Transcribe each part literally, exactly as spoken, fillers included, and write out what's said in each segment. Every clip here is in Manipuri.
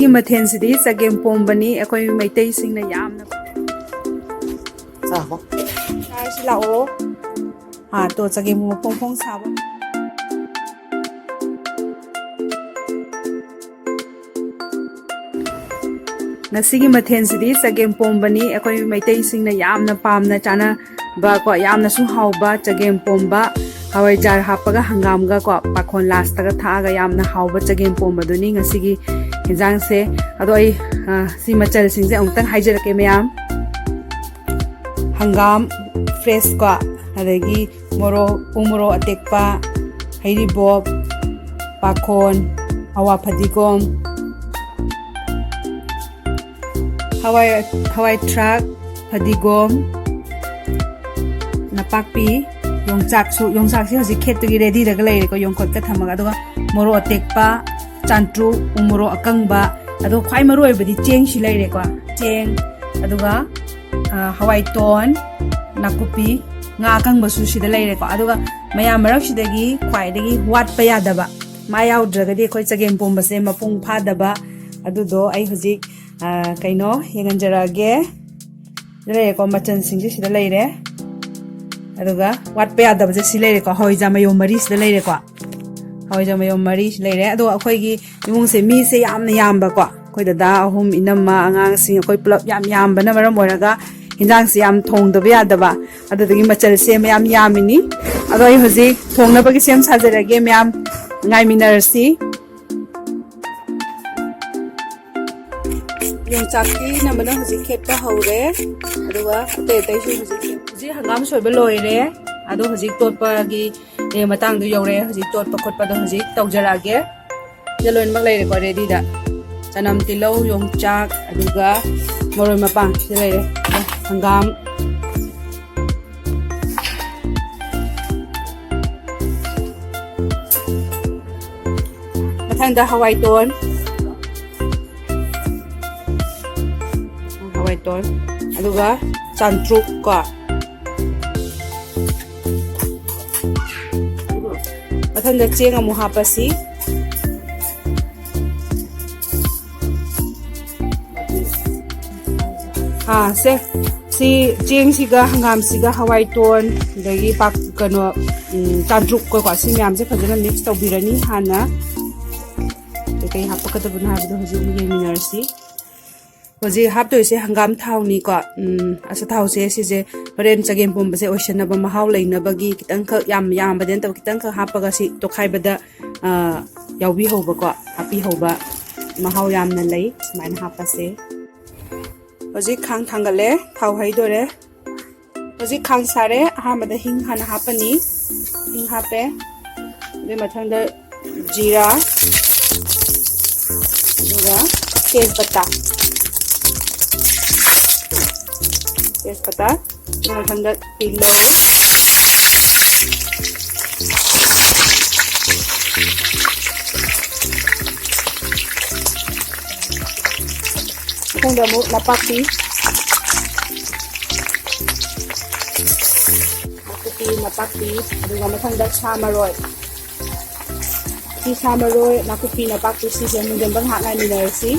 ꯁꯤꯒꯤ ꯃꯊꯦꯜꯁꯤꯗꯤ ꯆꯒꯦꯝ ꯄꯣꯝꯕꯅꯤ꯫ ꯑꯩꯈꯣꯏ ꯃꯩꯇꯩꯁꯤꯡꯅ ꯌꯥꯝꯅ ꯆꯥꯔꯁꯤ ꯂꯥꯛꯑꯣ꯫ ꯍꯥ, ꯇꯣ ꯆꯒꯦꯝ ꯄꯣꯝꯕ ꯐꯣꯡ ꯐꯣꯡ ꯁꯥꯕ꯫ ꯉꯁꯤꯒꯤ ꯃꯊꯦꯜꯁꯤꯗꯤ ꯆꯒꯦꯝ ꯄꯣꯝꯕꯅꯤ꯫ ꯑꯩꯈꯣꯏ ꯃꯩꯇꯩꯁꯤꯡꯅ ꯌꯥꯝꯅ ꯄꯥꯝꯅ ꯆꯥꯅꯕ ꯀꯣ, ꯌꯥꯝꯅꯁꯨ ꯍꯥꯎꯕ ꯆꯒꯦꯝ ꯄꯣꯝꯕ, ꯍꯋꯥꯏꯖꯥꯔ ꯍꯥꯞꯄꯒ ꯍꯪꯒꯥꯝꯒ ꯀꯣ, ꯄꯥꯈꯣꯟ ꯂꯥꯁꯇꯒ ꯊꯥꯛꯑꯒ ꯌꯥꯝꯅ ꯍꯥꯎꯕ ꯆꯒꯦꯝ ꯄꯣꯝꯕꯗꯨꯅꯤ ꯉꯁꯤꯒꯤ ꯌꯦꯟꯖꯥꯡꯁꯦ꯫ ꯑꯗꯣ ꯑꯩ, ꯑ, ꯁꯤ ꯃꯆꯜꯁꯤꯡꯁꯦ ꯑꯃꯨꯛꯇꯪ ꯍꯥꯏꯖꯔꯛꯀꯦ ꯃꯌꯥꯝ꯫ ꯍꯪꯒꯥꯝ ꯐ꯭ꯔꯦꯁ ꯀꯣ, ꯑꯗꯒꯤ ꯃꯣꯔꯣꯛ, ꯎ ꯃꯣꯔꯣꯛ ꯑꯇꯦꯛꯄ, ꯍꯩꯔꯤꯕꯣꯞ, ꯄꯥꯈꯣꯟ, ꯑꯋꯥ ꯐꯗꯤꯒꯣꯝ, ꯍꯋꯥꯏ, ꯍꯋꯥꯏ ꯊ꯭ꯔꯥꯛ, ꯐꯗꯤꯒꯣꯝ, ꯅꯄꯥꯛꯄꯤ, ꯌꯣꯡꯆꯥꯛꯁꯨ, ꯌꯣꯡꯆꯥꯛꯁꯤ ꯍꯧꯖꯤꯛ ꯈꯦꯠꯄꯒꯤ ꯔꯦꯗꯤꯗꯒ ꯂꯩꯔꯦꯀꯣ, ꯌꯣꯡꯈꯣꯠꯀ ꯊꯝꯃꯒ, ꯑꯗꯨꯒ ꯃꯣꯔꯣꯛ ꯑꯇꯦꯛꯄ, ꯆꯥꯟꯇ꯭ꯔꯨ, ꯎ ꯃꯣꯔꯣꯛ ꯑꯀꯪꯕ, ꯑꯗꯣ ꯈ꯭ꯋꯥꯏ ꯃꯔꯨ ꯑꯣꯏꯕꯗꯤ ꯆꯦꯡꯁꯤ ꯂꯩꯔꯦꯀꯣ, ꯆꯦꯡ, ꯑꯗꯨꯒ, ꯑ, ꯍꯋꯥꯏꯇꯣꯟ, ꯅꯥꯀꯨꯞꯄꯤ, ꯉꯥ ꯑꯀꯪꯕꯁꯨ ꯁꯤꯗ ꯂꯩꯔꯦꯀꯣ꯫ ꯑꯗꯨꯒ ꯃꯌꯥꯝ ꯃꯔꯛꯁꯤꯗꯒꯤ ꯈ꯭ꯋꯥꯏꯗꯒꯤ ꯋꯥꯠꯄ ꯌꯥꯗꯕ, ꯃꯥ ꯌꯥꯎꯗ꯭ꯔꯒꯗꯤ ꯑꯩꯈꯣꯏ ꯆꯒꯦꯝ ꯄꯣꯝꯕꯁꯦ ꯃꯄꯨꯡ ꯐꯥꯗꯕ, ꯑꯗꯨꯗꯣ ꯑꯩ ꯍꯧꯖꯤꯛ, ꯑ, ꯀꯩꯅꯣ ꯌꯦꯡꯍꯟꯖꯔꯛꯑꯒꯦ꯫ ꯁꯤꯗ ꯂꯩꯔꯦꯀꯣ, ꯃꯆꯜꯁꯤꯡꯁꯦ ꯁꯤꯗ ꯂꯩꯔꯦ꯫ ꯑꯗꯨꯒ ꯋꯥꯠꯄ ꯌꯥꯗꯕꯁꯦ ꯁꯤ ꯂꯩꯔꯦꯀꯣ, ꯍꯋꯥꯏꯖꯥꯔ ꯃꯌꯨꯝ ꯃꯔꯤꯁꯤꯗ ꯂꯩꯔꯦꯀꯣ꯫ ꯍꯋꯥꯏꯖꯥꯔ ꯃꯌꯨꯝ ꯃꯔꯤꯁꯤ ꯂꯩꯔꯦ꯫ ꯑꯗꯣ ꯑꯩꯈꯣꯏꯒꯤ ꯏꯃꯨꯡꯁꯦ ꯃꯤꯁꯦ ꯌꯥꯝꯅ ꯌꯥꯝꯕꯀꯣ꯫ ꯑꯩꯈꯣꯏ ꯗꯗꯥ ꯑꯍꯨꯝ, ꯏꯅꯝꯃ, ꯑꯉꯥꯡꯁꯤꯡ, ꯑꯩꯈꯣꯏ ꯄꯨꯂꯞ ꯌꯥꯝ ꯌꯥꯝꯕꯅ ꯃꯔꯝ ꯑꯣꯏꯔꯒ ꯍꯤꯟꯖꯥꯡꯁꯦ ꯌꯥꯝ ꯊꯣꯡꯗꯕ ꯌꯥꯗꯕ꯫ ꯑꯗꯨꯗꯒꯤ ꯃꯆꯜꯁꯦ ꯃꯌꯥꯝ ꯌꯥꯝꯃꯤꯅꯤ꯫ ꯑꯗꯣ ꯑꯩ ꯍꯧꯖꯤꯛ ꯊꯣꯡꯅꯕꯒꯤ ꯁꯦꯝ ꯁꯥꯖꯔꯒꯦ, ꯃꯌꯥꯝ ꯉꯥꯏꯃꯤꯟꯅꯔꯁꯤ꯫ ꯌꯣꯡꯆꯥꯛꯇꯤ ꯑꯅꯝꯕꯅ ꯍꯧꯖꯤꯛ ꯈꯦꯠꯄ ꯍꯧꯔꯦ꯫ ꯑꯗꯨꯒ ꯑꯇꯩ ꯑꯇꯩꯁꯨ ꯍꯧꯖꯤꯛ, ꯍꯧꯖꯤꯛ ꯍꯪꯒꯥꯝ ꯁꯣꯏꯕ ꯂꯣꯏꯔꯦ꯫ ꯑꯗꯣ ꯍꯧꯖꯤꯛ ꯇꯣꯠꯄꯒꯤ, ꯑꯦ, ꯃꯇꯥꯡꯗꯣ ꯌꯧꯔꯛꯑꯦ꯫ ꯍꯧꯖꯤꯛ ꯇꯣꯠꯄ ꯈꯣꯠꯄꯗꯣ ꯍꯧꯖꯤꯛ ꯇꯧꯖꯔꯛꯑꯒꯦ꯫ ꯁꯤꯗ ꯂꯣꯏꯅꯃꯛ ꯂꯩꯔꯦꯀꯣ, ꯔꯦꯗꯤꯗ꯫ ꯆꯅꯝ, ꯇꯤꯜꯍꯧ, ꯌꯣꯡꯆꯥꯛ, ꯑꯗꯨꯒ ꯃꯔꯣꯏ ꯃꯄꯥꯡ ꯁꯤꯗ ꯂꯩꯔꯦ꯫ ꯍꯪꯒꯥꯝ, ꯃꯊꯪꯗ ꯍꯋꯥꯏꯇꯣꯟ, ꯍꯋꯥꯏꯇꯣꯟ, ꯑꯗꯨꯒ ꯆꯥꯟꯇ꯭ꯔꯨꯛ ꯀꯣ꯫ ꯃꯊꯪꯗ ꯆꯦꯡ ꯑꯃꯨꯛ ꯍꯥꯞꯄꯁꯤ꯫ ꯑꯥ, ꯁꯦ, ꯁꯤ ꯆꯦꯡꯁꯤꯒ ꯍꯪꯒꯥꯝꯁꯤꯒ ꯍꯋꯥꯏꯇꯣꯟ, ꯑꯗꯒꯤ ꯄꯥꯛ-, ꯀꯩꯅꯣ, ꯎꯝ, ꯆꯥꯇ꯭ꯔꯨꯛꯀꯀꯣ, ꯁꯤ ꯃꯌꯥꯝꯁꯦ ꯐꯖꯅ ꯃꯤꯛꯁ ꯇꯧꯕꯤꯔꯅꯤ ꯍꯥꯟꯅ꯫ ꯀꯩꯀꯩ ꯍꯥꯞꯄꯛꯀꯗꯕꯅꯣ ꯍꯥꯏꯕꯗꯣ ꯍꯧꯖꯤꯛ ꯑꯃꯨꯛ ꯌꯦꯡꯃꯤꯟꯅꯔꯁꯤ꯫ ꯍꯧꯖꯤꯛ ꯍꯥꯞꯇꯣꯏꯁꯦ ꯍꯪꯒꯥꯝ ꯊꯥꯎꯅꯤꯀꯣ꯫ ꯎꯝ, ꯑꯆꯥꯊꯥꯎꯁꯦ ꯁꯤꯁꯦ ꯍꯣꯔꯦꯟ ꯆꯒꯦꯝ ꯄꯣꯝꯕꯁꯦ ꯑꯣꯏꯁꯟꯅꯕ, ꯃꯍꯥꯎ ꯂꯩꯅꯕꯒꯤ ꯈꯤꯇꯪꯈꯛ, ꯌꯥꯝ ꯌꯥꯝꯕꯗꯤ ꯅꯠꯇꯕ, ꯈꯤꯇꯪꯈꯛ ꯍꯥꯞꯄꯒ ꯁꯤ ꯇꯣꯠꯈꯥꯏꯕꯗ, ꯑ, ꯌꯥꯎꯕꯤꯍꯧꯕꯀꯣ, ꯍꯥꯞꯄꯤꯍꯧꯕ꯫ ꯃꯍꯥꯎ ꯌꯥꯝꯅ ꯂꯩ ꯁꯨꯃꯥꯏꯅ ꯍꯥꯞꯄꯁꯦ꯫ ꯍꯧꯖꯤꯛ ꯈꯥꯡ ꯊꯥꯡꯒꯠꯂꯦ, ꯊꯥꯎ ꯍꯩꯗꯣꯔꯦ꯫ ꯍꯧꯖꯤꯛ ꯈꯥꯡ ꯁꯥꯔꯦ꯫ ꯑꯍꯥꯟꯕꯗ ꯍꯤꯡ ꯍꯥꯟꯅ ꯍꯥꯞꯄꯅꯤ꯫ ꯍꯤꯡ ꯍꯥꯞꯄꯦ꯫ ꯑꯗꯨꯒꯤ ꯃꯊꯪꯗ ꯖꯤꯔꯥ, ꯑꯗꯨꯒ ꯇꯦꯖꯄꯇꯥ, ꯇꯦꯖꯄꯇꯥ, ꯑꯗꯨꯒꯤ ꯃꯊꯪꯗ ꯇꯤꯜꯍꯧ, ꯃꯊꯪꯗ ꯑꯃꯨꯛ ꯅꯄꯥꯛꯄꯤ, ꯅꯥꯀꯨꯞꯄꯤ, ꯅꯄꯥꯛꯄꯤ, ꯑꯗꯨꯒ ꯃꯊꯪꯗ ꯁꯥ ꯃꯔꯣꯏ꯫ ꯁꯤ ꯁꯥ ꯃꯔꯣꯏ, ꯅꯥꯀꯨꯞꯄꯤ, ꯅꯄꯥꯛꯄꯤ, ꯁꯤꯁꯦ ꯃꯨꯟꯖꯟꯕ ꯉꯥꯏꯍꯥꯛ ꯉꯥꯏꯃꯤꯟꯅꯔꯁꯤ꯫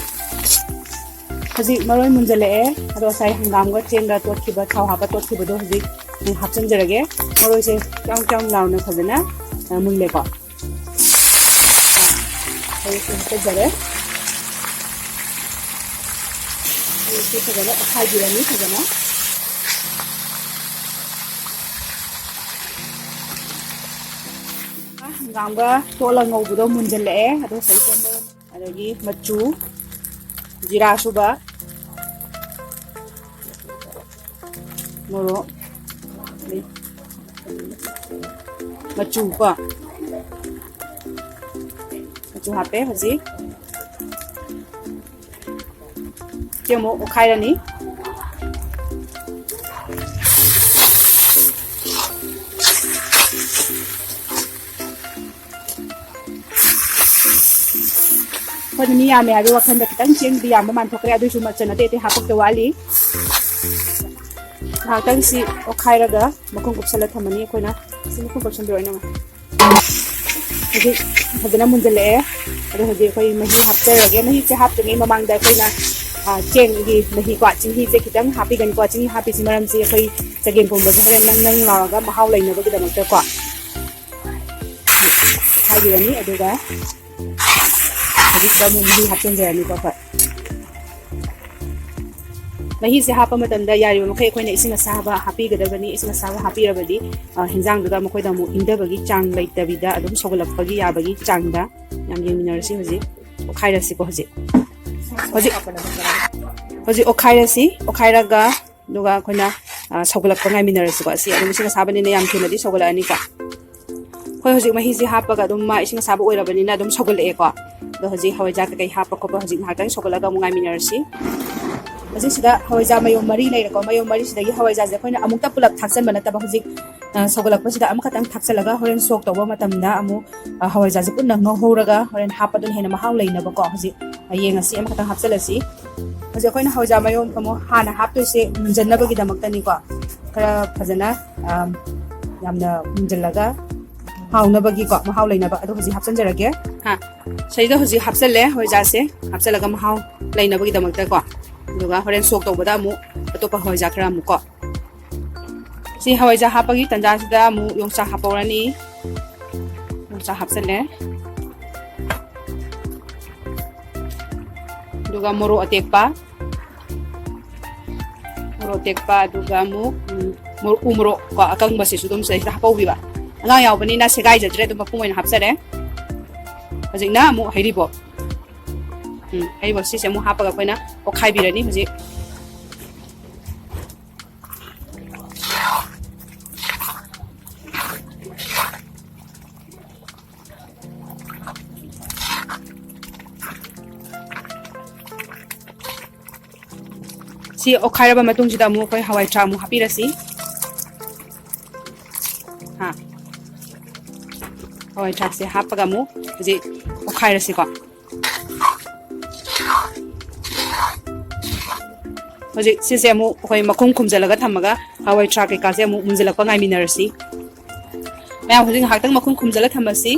ꯍꯧꯖꯤꯛ ꯃꯔꯣꯏ ꯃꯨꯟꯖꯜꯂꯛꯑꯦ, ꯑꯗꯣ ꯉꯁꯥꯏ ꯍꯪꯒꯥꯝꯒ ꯆꯦꯡꯒ ꯇꯣꯠꯈꯤꯕ, ꯊꯥꯎ ꯍꯥꯞꯄ ꯇꯣꯠꯈꯤꯕꯗꯣ ꯍꯧꯖꯤꯛ ꯑꯩ ꯍꯥꯞꯆꯤꯟꯖꯔꯒꯦ꯫ ꯃꯔꯣꯏꯁꯦ ꯆꯥꯎ ꯆꯥꯎ ꯂꯥꯎꯅ ꯐꯖꯅ, ꯑ, ꯃꯨꯜꯂꯦꯀꯣ꯫ ꯑ, ꯃꯔꯣꯏꯁꯦ ꯍꯥꯞꯆꯤꯟꯖꯔꯦ꯫ ꯃꯔꯣꯏꯁꯦ ꯐꯖꯅ ꯑꯣꯠꯈꯥꯏꯕꯤꯔꯅꯤ ꯐꯖꯅ꯫ ꯍꯪꯒꯥꯝꯒ ꯇꯣꯠꯂ ꯉꯧꯕꯗꯣ ꯃꯨꯟꯖꯜꯂꯛꯑꯦ꯫ ꯑꯗꯣ ꯁꯤꯗꯩꯁꯤꯗ ꯑꯃꯨꯛ ꯑꯗꯒꯤ ꯃꯆꯨ, ꯖꯤꯔꯥ ꯁꯨꯕ, ꯃꯣꯔꯣꯛ, ꯃꯆꯨ ꯀꯣ, ꯃꯆꯨ ꯍꯥꯞꯄꯦ ꯍꯧꯖꯤꯛ꯫ ꯁꯤ ꯑꯃꯨꯛ ꯑꯣꯠꯈꯥꯏꯔꯅꯤ꯫ ꯑꯩꯈꯣꯏꯅ ꯃꯤ ꯌꯥꯝꯃꯦ ꯍꯥꯏꯕꯒꯤ ꯋꯥꯈꯜꯗ ꯈꯤꯇꯪ ꯆꯦꯡꯗꯤ ꯌꯥꯝꯕ ꯃꯥꯟꯊꯣꯛꯈ꯭ꯔꯦ, ꯑꯗꯨꯏꯁꯨ ꯃꯆꯟ ꯑꯇꯩ ꯑꯇꯩ ꯍꯥꯞꯄꯛꯇ ꯋꯥꯠꯂꯤ꯫ ꯉꯥꯏꯍꯥꯛꯇꯪ ꯁꯤ ꯑꯣꯠꯈꯥꯏꯔꯒ ꯃꯈꯨꯝ ꯀꯨꯞꯁꯜꯂ ꯊꯝꯃꯅꯤ ꯑꯩꯈꯣꯏꯅ꯫ ꯁꯤ ꯃꯈꯨꯝ ꯀꯨꯞꯁꯟꯕꯤꯔꯣ ꯏꯅꯝꯃ꯫ ꯍꯧꯖꯤꯛ ꯐꯖꯅ ꯃꯨꯟꯖꯜꯂꯛꯑꯦ꯫ ꯑꯗꯣ ꯍꯧꯖꯤꯛ ꯑꯩꯈꯣꯏ ꯃꯍꯤ ꯍꯥꯞꯆꯔꯒꯦ꯫ ꯃꯍꯤꯁꯦ ꯍꯥꯞꯇ꯭ꯔꯤꯉꯩ ꯃꯃꯥꯡꯗ ꯑꯩꯈꯣꯏꯅ ꯑ, ꯆꯦꯡꯒꯤ ꯃꯍꯤꯀꯣ, ꯆꯤꯡꯍꯤꯁꯦ ꯈꯤꯇꯪ ꯍꯥꯞꯄꯤꯒꯅꯤꯀꯣ꯫ ꯆꯤꯡꯍꯤ ꯍꯥꯞꯄꯤꯁꯤ ꯃꯔꯝꯁꯤ ꯑꯩꯈꯣꯏ ꯆꯒꯦꯝ ꯄꯣꯝꯕꯁꯦ ꯍꯣꯔꯦꯟ ꯅꯪ ꯅꯪ ꯂꯥꯎꯔꯒ ꯃꯍꯥꯎ ꯂꯩꯅꯕꯒꯤꯗꯃꯛꯇꯀꯣ ꯍꯥꯏꯈꯤꯕꯅꯤ꯫ ꯑꯗꯨꯒ ꯍꯧꯖꯤꯛꯇ ꯑꯃꯨꯛ ꯃꯍꯤ ꯍꯥꯞꯆꯤꯟꯖꯔꯅꯤꯀꯣ ꯑꯩꯈꯣꯏ꯫ ꯃꯍꯤꯁꯦ ꯍꯥꯞꯄ ꯃꯇꯝꯗ ꯌꯥꯔꯤꯕ ꯃꯈꯩ ꯑꯩꯈꯣꯏꯅ ꯏꯁꯤꯡ ꯑꯁꯥꯕ ꯍꯥꯞꯄꯤꯒꯗꯕꯅꯤ꯫ ꯏꯁꯤꯡ ꯑꯁꯥꯕ ꯍꯥꯞꯄꯤꯔꯕꯗꯤ, ꯑ, ꯍꯤꯟꯖꯥꯡꯗꯨꯗ ꯃꯈꯣꯏꯗ ꯑꯃꯨꯛ ꯏꯪꯊꯕꯒꯤ ꯆꯥꯡ ꯂꯩꯇꯕꯤꯗ ꯑꯗꯨꯝ ꯁꯧꯒꯠꯂꯛꯄꯒꯤ ꯌꯥꯕꯒꯤ ꯆꯥꯡꯗ ꯌꯥꯝ ꯌꯦꯡꯃꯤꯟꯅꯔꯁꯤ꯫ ꯍꯧꯖꯤꯛ ꯑꯣꯠꯈꯥꯏꯔꯁꯤꯀꯣ꯫ ꯍꯧꯖꯤꯛ, ꯍꯧꯖꯤꯛ, ꯍꯧꯖꯤꯛ ꯑꯣꯠꯈꯥꯏꯔꯁꯤ꯫ ꯑꯣꯠꯈꯥꯏꯔꯒ, ꯑꯗꯨꯒ ꯑꯩꯈꯣꯏꯅ, ꯑ, ꯁꯧꯒꯠꯂꯛꯄ ꯉꯥꯏꯃꯤꯟꯅꯔꯁꯤꯀꯣ꯫ ꯑꯁꯤ ꯑꯗꯨꯝ ꯏꯁꯤꯡ ꯑꯁꯥꯕꯅꯤꯅ ꯌꯥꯝ ꯊꯨꯅꯗꯤ ꯁꯧꯒꯠꯂꯛꯑꯅꯤꯀꯣ꯫ ꯑꯩꯈꯣꯏ ꯍꯧꯖꯤꯛ ꯃꯍꯤꯁꯤ ꯍꯥꯞꯄꯒ ꯑꯗꯨꯝ ꯃꯥ ꯏꯁꯤꯡ ꯑꯁꯥꯕ ꯑꯣꯏꯔꯕꯅꯤꯅ ꯑꯗꯨꯝ ꯁꯧꯒꯠꯂꯛꯑꯦꯀꯣ꯫ ꯑꯗꯣ ꯍꯧꯖꯤꯛ ꯍꯋꯥꯏꯖꯥꯔ ꯀꯩꯀꯩ ꯍꯥꯞꯄ ꯈꯣꯠꯄ ꯍꯧꯖꯤꯛ ꯉꯥꯏꯍꯥꯛꯇꯪ ꯁꯧꯒꯠꯂꯒ ꯑꯃꯨꯛ ꯉꯥꯏꯃꯤꯟꯅꯔꯁꯤ꯫ ꯍꯧꯖꯤꯛꯁꯤꯗ ꯍꯋꯥꯏꯖꯥꯔ ꯃꯌꯨꯝ ꯃꯔꯤ ꯂꯩꯔꯦꯀꯣ꯫ ꯃꯌꯨꯝ ꯃꯔꯤꯁꯤꯗꯒꯤ ꯍꯋꯥꯏꯖꯥꯔꯁꯦ ꯑꯩꯈꯣꯏꯅ ꯑꯃꯨꯛꯇ ꯄꯨꯂꯞ ꯊꯥꯛꯆꯟꯕ ꯅꯠꯇꯕ, ꯍꯧꯖꯤꯛ, ꯑ, ꯁꯧꯒꯠꯂꯛꯄꯁꯤꯗ ꯑꯃꯈꯛꯇꯪ ꯊꯥꯛꯆꯜꯂꯒ ꯍꯣꯔꯦꯟ ꯁꯣꯛ ꯇꯧꯕ ꯃꯇꯝꯗ ꯑꯃꯨꯛ, ꯑ, ꯍꯋꯥꯏꯖꯥꯔꯁꯦ ꯄꯨꯟꯅ ꯉꯧꯍꯧꯔꯒ ꯍꯣꯔꯦꯟ ꯍꯥꯞꯄꯗꯨꯅ ꯍꯦꯟꯅ ꯃꯍꯥꯎ ꯂꯩꯅꯕꯀꯣ꯫ ꯍꯧꯖꯤꯛ, ꯑ, ꯌꯦꯡꯉꯁꯤ, ꯑꯃꯈꯛꯇꯪ ꯍꯥꯞꯆꯜꯂꯁꯤ꯫ ꯍꯧꯖꯤꯛ ꯑꯩꯈꯣꯏꯅ ꯍꯋꯥꯏꯖꯥꯔ ꯃꯌꯨꯝ ꯑꯃꯨꯛ ꯍꯥꯟꯅ ꯍꯥꯞꯇꯣꯏꯁꯦ ꯃꯨꯟꯖꯟꯅꯕꯒꯤꯗꯃꯛꯇꯅꯤꯀꯣ꯫ ꯈꯔ ꯐꯖꯅ, ꯑ, ꯌꯥꯝꯅ ꯃꯨꯟꯖꯜꯂꯒ ꯍꯥꯎꯅꯕꯒꯤꯀꯣ, ꯃꯍꯥꯎ ꯂꯩꯅꯕ꯫ ꯑꯗꯣ ꯍꯧꯖꯤꯛ ꯍꯥꯞꯆꯤꯟꯖꯔꯒꯦ꯫ ꯍꯥ, ꯁꯤꯗ ꯍꯧꯖꯤꯛ ꯍꯥꯞꯆꯜꯂꯦ ꯍꯋꯥꯏꯖꯥꯔꯁꯦ, ꯍꯥꯞꯆꯜꯂꯒ ꯃꯍꯥꯎ ꯂꯩꯅꯕꯒꯤꯗꯃꯛꯇꯀꯣ꯫ ꯑꯗꯨꯒ ꯍꯣꯔꯦꯟ ꯁꯣꯛ ꯇꯧꯕꯗ ꯑꯃꯨꯛ ꯑꯇꯣꯞꯄ ꯍꯋꯥꯏꯖꯥꯔ ꯈꯔ ꯑꯃꯨꯛꯀꯣ꯫ ꯁꯤ ꯍꯋꯥꯏꯖꯥꯔ ꯍꯥꯞꯄꯒꯤ ꯇꯟꯖꯥꯁꯤꯗ ꯑꯃꯨꯛ ꯌꯣꯡꯆꯥꯛ ꯍꯥꯞꯄꯧꯔꯅꯤ꯫ ꯌꯣꯡꯆꯥꯛ ꯍꯥꯞꯆꯜꯂꯦ꯫ ꯑꯗꯨꯒ ꯃꯣꯔꯣꯛ ꯑꯇꯦꯛꯄ, ꯃꯣꯔꯣꯛ ꯑꯇꯦꯛꯄ, ꯑꯗꯨꯒ ꯑꯃꯨꯛ, ꯎꯝ, ꯃꯣꯔꯣꯛ, ꯎ ꯃꯣꯔꯣꯛ ꯀꯣ ꯑꯀꯪꯕꯁꯤꯁꯨ ꯑꯗꯨꯝ ꯁꯤꯗꯩꯁꯤꯗ ꯍꯥꯞꯍꯧꯕꯤꯕ꯫ ꯑꯉꯥꯡ ꯌꯥꯎꯕꯅꯤꯅ ꯁꯦꯒꯥꯏꯖꯗ꯭ꯔꯦ, ꯑꯗꯨꯝ ꯃꯄꯨꯝ ꯑꯣꯏꯅ ꯍꯥꯞꯆꯔꯦ꯫ ꯍꯧꯖꯤꯛꯅ ꯑꯃꯨꯛ ꯍꯩꯔꯤꯕꯣꯞ, ꯎꯝ, ꯍꯩꯔꯤꯕꯣꯞ ꯁꯤꯁꯦ ꯑꯃꯨꯛ ꯍꯥꯞꯄꯒ ꯑꯩꯈꯣꯏꯅ ꯑꯣꯠꯈꯥꯏꯕꯤꯔꯅꯤ ꯍꯧꯖꯤꯛ꯫ ꯁꯤ ꯑꯣꯠꯈꯥꯏꯔꯕ ꯃꯇꯨꯡꯁꯤꯗ ꯑꯃꯨꯛ ꯑꯩꯈꯣꯏ ꯍꯋꯥꯏ ꯊ꯭ꯔꯥꯛ ꯑꯃꯨꯛ ꯍꯥꯞꯄꯤꯔꯁꯤ꯫ ꯍꯥ, ꯍꯋꯥꯏ ꯊ꯭ꯔꯥꯛꯁꯦ ꯍꯥꯞꯄꯒ ꯑꯃꯨꯛ ꯍꯧꯖꯤꯛ ꯑꯣꯠꯈꯥꯏꯔꯁꯤꯀꯣ꯫ ꯍꯧꯖꯤꯛ ꯁꯤꯁꯦ ꯑꯃꯨꯛ ꯑꯩꯈꯣꯏ ꯃꯈꯨꯝ ꯈꯨꯝꯖꯤꯜꯂꯒ ꯊꯝꯃꯒ ꯍꯋꯥꯏ ꯊ꯭ꯔꯥꯛ ꯀꯩꯀꯥꯁꯦ ꯑꯃꯨꯛ ꯃꯨꯟꯖꯜꯂꯛꯄ ꯉꯥꯏꯃꯤꯟꯅꯔꯁꯤ꯫ ꯃꯌꯥꯝ ꯍꯧꯖꯤꯛ ꯉꯥꯏꯍꯥꯛꯇꯪ ꯃꯈꯨꯝ ꯈꯨꯝꯖꯤꯜꯂ ꯊꯝꯃꯁꯤ꯫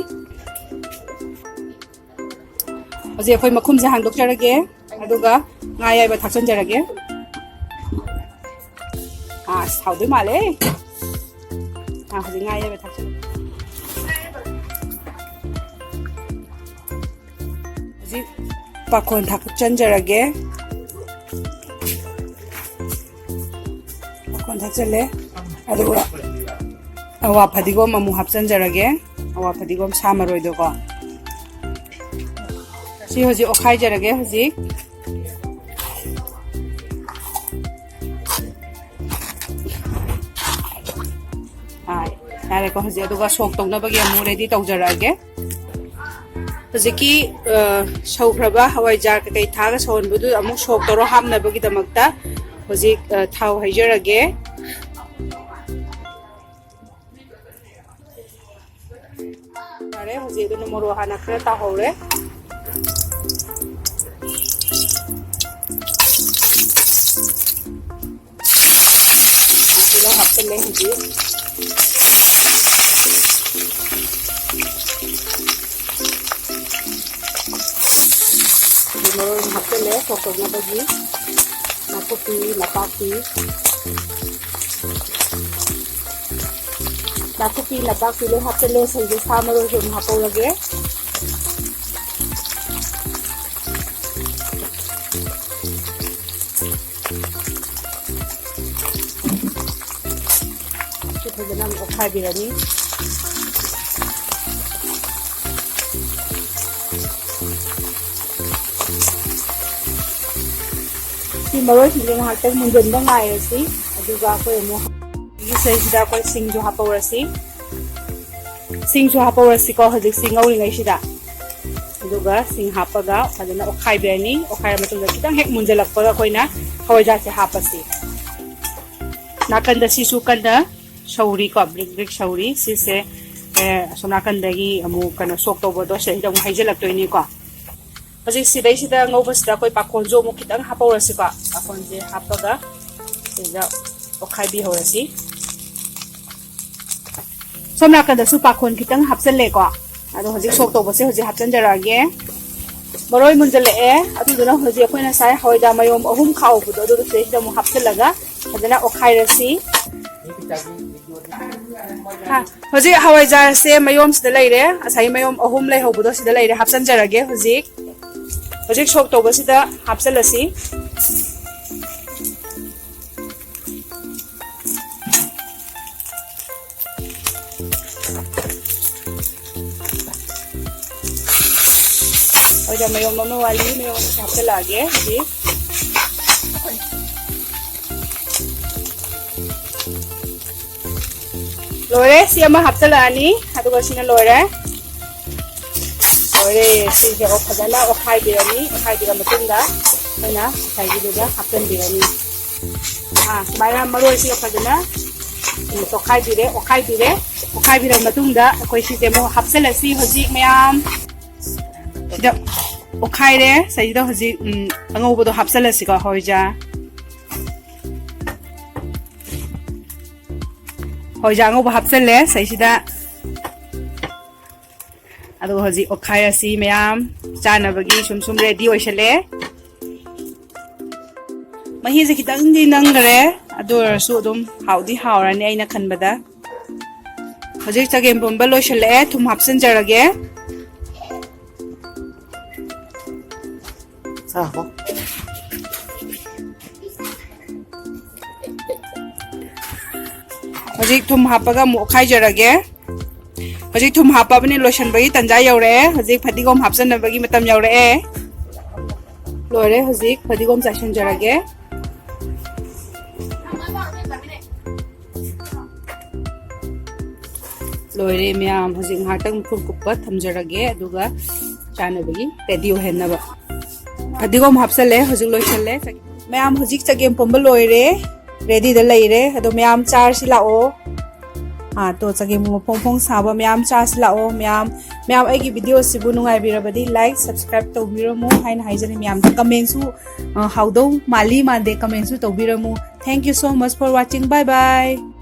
ꯍꯧꯖꯤꯛ ꯑꯩꯈꯣꯏ ꯃꯈꯨꯝꯁꯦ ꯍꯥꯡꯗꯣꯛꯆꯔꯒꯦ꯫ ꯑꯗꯨꯒ ꯉꯥ ꯑꯌꯥꯏꯕ ꯊꯥꯛꯆꯟꯖꯔꯒꯦ꯫ ꯑꯥ, ꯑꯁ, ꯍꯥꯎꯗꯣꯏ ꯃꯥꯜꯂꯦ꯫ ꯑꯥ, ꯍꯧꯖꯤꯛ ꯉꯥ ꯑꯌꯥꯏꯕ ꯊꯥꯛꯆꯜꯂꯦ꯫ ꯍꯧꯖꯤꯛ ꯄꯥꯈꯣꯟ ꯊꯥꯛꯆꯟꯖꯔꯒꯦ꯫ ꯄꯥꯈꯣꯟ ꯊꯥꯛꯆꯜꯂꯦ꯫ ꯑꯗꯨꯒ ꯑꯋꯥ ꯐꯗꯤꯒꯣꯝ ꯑꯃꯨꯛ ꯍꯥꯞꯆꯟꯖꯔꯒꯦ꯫ ꯑꯋꯥ ꯐꯗꯤꯒꯣꯝ ꯁꯥ ꯃꯔꯣꯏꯗꯣꯀꯣ꯫ ꯁꯤ ꯍꯧꯖꯤꯛ ꯑꯣꯠꯈꯥꯏꯖꯔꯒꯦ ꯍꯧꯖꯤꯛ꯫ ꯑꯥ, ꯌꯥꯔꯦꯀꯣ꯫ ꯍꯧꯖꯤꯛ ꯑꯗꯨꯒ ꯁꯣꯛ ꯇꯧꯅꯕꯒꯤ ꯑꯃꯨꯛ ꯔꯦꯗꯤ ꯇꯧꯖꯔꯛꯑꯒꯦ꯫ ꯍꯧꯖꯤꯛꯀꯤ, ꯑ, ꯁꯧꯈ꯭ꯔꯕ ꯍꯋꯥꯏꯖꯥꯔ ꯀꯩꯀꯩ ꯊꯥꯛꯑꯒ ꯁꯧꯍꯟꯕꯗꯨ ꯑꯃꯨꯛ ꯁꯣꯛ ꯇꯧꯔ ꯍꯥꯞꯅꯕꯒꯤꯗꯃꯛꯇ ꯍꯧꯖꯤꯛ, ꯑ, ꯊꯥꯎ ꯍꯩꯖꯔꯒꯦ꯫ ꯌꯥꯔꯦ, ꯍꯧꯖꯤꯛ ꯑꯗꯨꯅ ꯃꯣꯔꯣꯛ ꯍꯥꯟꯅ ꯈꯔ ꯇꯥꯍꯧꯔꯦ꯫ ꯇꯤꯜꯍꯧ ꯍꯥꯞꯆꯤꯜꯂꯦ ꯍꯧꯖꯤꯛ꯫ ꯑꯗꯨ ꯃꯔꯣꯏ ꯑꯣꯏꯅ ꯍꯥꯞꯆꯤꯜꯂꯦ ꯁꯣꯛ ꯇꯧꯅꯕꯒꯤ꯫ ꯅꯥꯀꯨꯞꯄꯤ, ꯅꯄꯥꯛꯄꯤ꯫ ꯅꯥꯀꯨꯞꯄꯤ, ꯅꯄꯥꯛꯄꯤ ꯂꯣꯏ ꯍꯥꯞꯆꯤꯜꯂꯦ꯫ ꯁꯤꯗ ꯁꯥ ꯃꯔꯣꯏꯁꯨ ꯑꯗꯨꯝ ꯍꯥꯞꯍꯧꯔꯒꯦ꯫ ꯁꯤ ꯐꯖꯅ ꯑꯃꯨꯛ ꯑꯣꯠꯈꯥꯏꯕꯤꯔꯅꯤ꯫ ꯁꯤ ꯃꯔꯣꯏꯁꯤꯡꯁꯦ ꯉꯥꯏꯍꯥꯛꯇꯪ ꯃꯨꯟꯖꯟꯕ ꯉꯥꯏꯔꯁꯤ꯫ ꯑꯗꯨꯒ ꯑꯩꯈꯣꯏ ꯑꯃꯨꯛ ꯁꯤꯗꯩꯁꯤꯗ ꯑꯩꯈꯣꯏ ꯁꯤꯡꯁꯨ ꯍꯥꯞꯍꯧꯔꯁꯤ꯫ ꯁꯤꯡꯁꯨ ꯍꯥꯞꯍꯧꯔꯁꯤꯀꯣ ꯍꯧꯖꯤꯛꯁꯤ ꯉꯧꯔꯤꯉꯩꯁꯤꯗ꯫ ꯑꯗꯨꯒ ꯁꯤꯡ ꯍꯥꯞꯄꯒ ꯐꯖꯅ ꯑꯣꯠꯈꯥꯏꯕꯤꯔꯅꯤ꯫ ꯑꯣꯠꯈꯥꯏꯔ ꯃꯇꯨꯡꯗ ꯈꯤꯇꯪ ꯍꯦꯛ ꯃꯨꯟꯖꯜꯂꯛꯄꯒ ꯑꯩꯈꯣꯏꯅ ꯍꯋꯥꯏꯖꯥꯔꯁꯦ ꯍꯥꯞꯄꯁꯤ꯫ ꯅꯥꯀꯟꯗ ꯁꯤꯁꯨ ꯀꯟꯅ ꯁꯧꯔꯤꯀꯣ, ꯕ꯭ꯔꯤꯛ ꯕ꯭ꯔꯤꯛ ꯁꯧꯔꯤ꯫ ꯁꯤꯁꯦ, ꯑꯦ, ꯑꯁꯣꯝ ꯅꯥꯀꯟꯗꯒꯤ ꯑꯃꯨꯛ ꯀꯩꯅꯣ ꯁꯣꯛ ꯇꯧꯕꯗꯣ ꯁꯤꯗꯩꯁꯤꯗ ꯑꯃꯨꯛ ꯍꯩꯖꯤꯜꯂꯛꯇꯣꯏꯅꯤꯀꯣ꯫ ꯍꯧꯖꯤꯛ ꯁꯤꯗꯩꯁꯤꯗ ꯉꯧꯕꯁꯤꯗ ꯑꯩꯈꯣꯏ ꯄꯥꯈꯣꯟꯁꯨ ꯑꯃꯨꯛ ꯈꯤꯇꯪ ꯍꯥꯞꯍꯧꯔꯁꯤꯀꯣ꯫ ꯄꯥꯈꯣꯟꯁꯦ ꯍꯥꯞꯄꯒ ꯁꯤꯗ ꯑꯣꯠꯈꯥꯏꯕꯤꯍꯧꯔꯁꯤ꯫ ꯁꯣꯝ ꯅꯥꯀꯟꯗꯁꯨ ꯄꯥꯈꯣꯟ ꯈꯤꯇꯪ ꯍꯥꯞꯆꯜꯂꯦꯀꯣ꯫ ꯑꯗꯣ ꯍꯧꯖꯤꯛ ꯁꯣꯛ ꯇꯧꯕꯁꯦ ꯍꯧꯖꯤꯛ ꯍꯥꯞꯆꯤꯟꯖꯔꯛꯑꯒꯦ꯫ ꯃꯔꯣꯏ ꯃꯨꯟꯖꯜꯂꯛꯑꯦ꯫ ꯑꯗꯨꯗꯨꯅ ꯍꯧꯖꯤꯛ ꯑꯩꯈꯣꯏꯅ ꯉꯁꯥꯏ ꯍꯋꯥꯏꯖꯥꯔ ꯃꯌꯣꯝ ꯑꯍꯨꯝ ꯈꯥꯛꯍꯧꯕꯗꯣ, ꯑꯗꯨꯗꯣ ꯁꯤꯗꯩꯁꯤꯗ ꯑꯃꯨꯛ ꯍꯥꯞꯆꯤꯜꯂꯒ ꯐꯖꯅ ꯑꯣꯠꯈꯥꯏꯔꯁꯤ꯫ ꯍꯥ, ꯍꯧꯖꯤꯛ ꯍꯋꯥꯏꯖꯥꯔꯁꯦ ꯃꯌꯣꯝꯁꯤꯗ ꯂꯩꯔꯦ꯫ ꯉꯁꯥꯏ ꯃꯌꯣꯝ ꯑꯍꯨꯝ ꯂꯩꯍꯧꯕꯗꯣ ꯁꯤꯗ ꯂꯩꯔꯦ꯫ ꯍꯥꯞꯆꯤꯟꯖꯔꯒꯦ ꯍꯧꯖꯤꯛ꯫ ꯍꯧꯖꯤꯛ ꯁꯣꯛ ꯇꯧꯕꯁꯤꯗ ꯍꯥꯞꯆꯤꯜꯂꯁꯤ꯫ ꯍꯣꯏꯗ, ꯃꯌꯣꯝ ꯑꯃ ꯋꯥꯠꯂꯤ, ꯃꯌꯣꯝ ꯑꯃꯁꯨ ꯍꯥꯞꯆꯤꯜꯂꯛꯑꯒꯦ ꯍꯧꯖꯤꯛ꯫ ꯂꯣꯏꯔꯦ, ꯁꯤ ꯑꯃ ꯍꯥꯞꯆꯤꯜꯂꯛꯑꯅꯤ, ꯑꯗꯨꯒ ꯁꯤꯅ ꯂꯣꯏꯔꯦ꯫ ꯂꯣꯏꯔꯦ, ꯁꯤꯁꯦ ꯑꯣ ꯐꯖꯅ ꯑꯣꯠꯈꯥꯏꯕꯤꯔꯅꯤ꯫ ꯑꯣꯠꯈꯥꯏꯕꯤꯔ ꯃꯇꯨꯡꯗ ꯑꯩꯈꯣꯏꯅ ꯉꯁꯥꯏꯒꯤꯗꯨꯗ ꯍꯥꯞꯆꯤꯟꯕꯤꯔꯅꯤ꯫ ꯑꯥ, ꯁꯨꯃꯥꯏꯅ ꯃꯔꯣꯏꯁꯤꯒ ꯐꯖꯅ, ꯎꯝ, ꯇꯣꯠꯈꯥꯏꯕꯤꯔꯦ, ꯑꯣꯠꯈꯥꯏꯕꯤꯔꯦ꯫ ꯑꯣꯠꯈꯥꯏꯕꯤꯔꯕ ꯃꯇꯨꯡꯗ ꯑꯩꯈꯣꯏ ꯁꯤꯁꯦ ꯑꯃꯨꯛ ꯍꯥꯞꯆꯤꯜꯂꯁꯤ ꯍꯧꯖꯤꯛ ꯃꯌꯥꯝ꯫ ꯁꯤꯗ ꯑꯣꯠꯈꯥꯏꯔꯦ꯫ ꯁꯤꯗ ꯍꯧꯖꯤꯛ, ꯎꯝ, ꯑꯉꯧꯕꯗꯣ ꯍꯥꯞꯆꯤꯜꯂꯁꯤꯀꯣ, ꯍꯋꯥꯏꯖꯥꯔ꯫ ꯍꯋꯥꯏꯖꯥꯔ ꯑꯉꯧꯕ ꯍꯥꯞꯆꯜꯂꯦ ꯁꯤꯗꯩꯁꯤꯗ꯫ ꯑꯗꯨꯒ ꯍꯧꯖꯤꯛ ꯑꯣꯠꯈꯥꯏꯔꯁꯤ ꯃꯌꯥꯝ꯫ ꯆꯥꯅꯕꯒꯤ ꯁꯨꯝ ꯁꯨꯝ ready ꯑꯣꯏꯁꯜꯂꯦ꯫ ꯃꯍꯤꯁꯦ ꯈꯤꯇꯪꯗꯤ ꯅꯪꯈ꯭ꯔꯦ, ꯑꯗꯨ ꯑꯣꯏꯔꯁꯨ ꯑꯗꯨꯝ ꯍꯥꯎꯗꯤ ꯍꯥꯎꯔꯅꯤ ꯑꯩꯅ ꯈꯟꯕꯗ꯫ ꯍꯧꯖꯤꯛ ꯆꯒꯦꯝ ꯄꯣꯝꯕ ꯂꯣꯏꯁꯤꯜꯂꯛꯑꯦ, ꯊꯨꯝ ꯍꯥꯞꯆꯤꯟꯖꯔꯒꯦ꯫ ꯍꯧꯖꯤꯛ ꯊꯨꯝ ꯍꯥꯞꯄꯒ ꯑꯃꯨꯛ ꯑꯣꯠꯈꯥꯏꯖꯔꯒꯦ꯫ ꯍꯧꯖꯤꯛ ꯊꯨꯝ ꯍꯥꯞꯄꯕꯅꯤ, ꯂꯣꯏꯁꯤꯟꯕꯒꯤ ꯇꯟꯖꯥ ꯌꯧꯔꯛꯑꯦ꯫ ꯍꯧꯖꯤꯛ ꯐꯗꯤꯒꯣꯝ ꯍꯥꯞꯆꯟꯅꯕꯒꯤ ꯃꯇꯝ ꯌꯧꯔꯛꯑꯦ꯫ ꯂꯣꯏꯔꯦ, ꯍꯧꯖꯤꯛ ꯐꯗꯤꯒꯣꯝ ꯆꯥꯏꯁꯤꯟꯖꯔꯒꯦ꯫ ꯂꯣꯏꯔꯦ ꯃꯌꯥꯝ, ꯍꯧꯖꯤꯛ ꯉꯥꯏꯍꯥꯛꯇꯪ ꯃꯈꯨꯝ ꯀꯨꯞꯄ ꯊꯝꯖꯔꯒꯦ, ꯑꯗꯨꯒ ꯆꯥꯅꯕꯒꯤ ready ꯑꯣꯏꯍꯟꯅꯕ꯫ ꯐꯗꯤꯒꯣꯝ ꯍꯥꯞꯆꯜꯂꯦ, ꯍꯧꯖꯤꯛ ꯂꯣꯏꯁꯜꯂꯦ꯫ ꯃꯌꯥꯝ, ꯍꯧꯖꯤꯛ ꯆꯒꯦꯝ ꯄꯣꯝꯕ ꯂꯣꯏꯔꯦ, readyꯗ ꯂꯩꯔꯦ꯫ ꯑꯗꯣ ꯃꯌꯥꯝ ꯆꯥꯔꯁꯤ ꯂꯥꯛꯑꯣ꯫ ꯑꯥ, ꯇꯣ, ꯆꯒꯦꯝ ꯄꯣꯝꯕ ꯐꯣꯡ ꯐꯣꯡ ꯁꯥꯕ ꯃꯌꯥꯝ ꯆꯥꯔꯁꯤ ꯂꯥꯛꯑꯣ꯫ ꯃꯌꯥꯝ, ꯃꯌꯥꯝ ꯑꯩꯒꯤ videoꯁꯤꯕꯨ ꯅꯨꯡꯉꯥꯏꯕꯤꯔꯕꯗꯤ like, subscribe ꯇꯧꯕꯤꯔꯝꯃꯨ ꯍꯥꯏꯅ ꯍꯥꯏꯖꯔꯤ꯫ ꯃꯌꯥꯝꯗ commentꯁꯨ, ꯑ, ꯍꯥꯎꯗꯧ ꯃꯥꯜꯂꯤ ꯃꯥꯟꯗꯦ commentꯁꯨ ꯇꯧꯕꯤꯔꯝꯃꯨ꯫ Thank you so much for watching. Bye bye.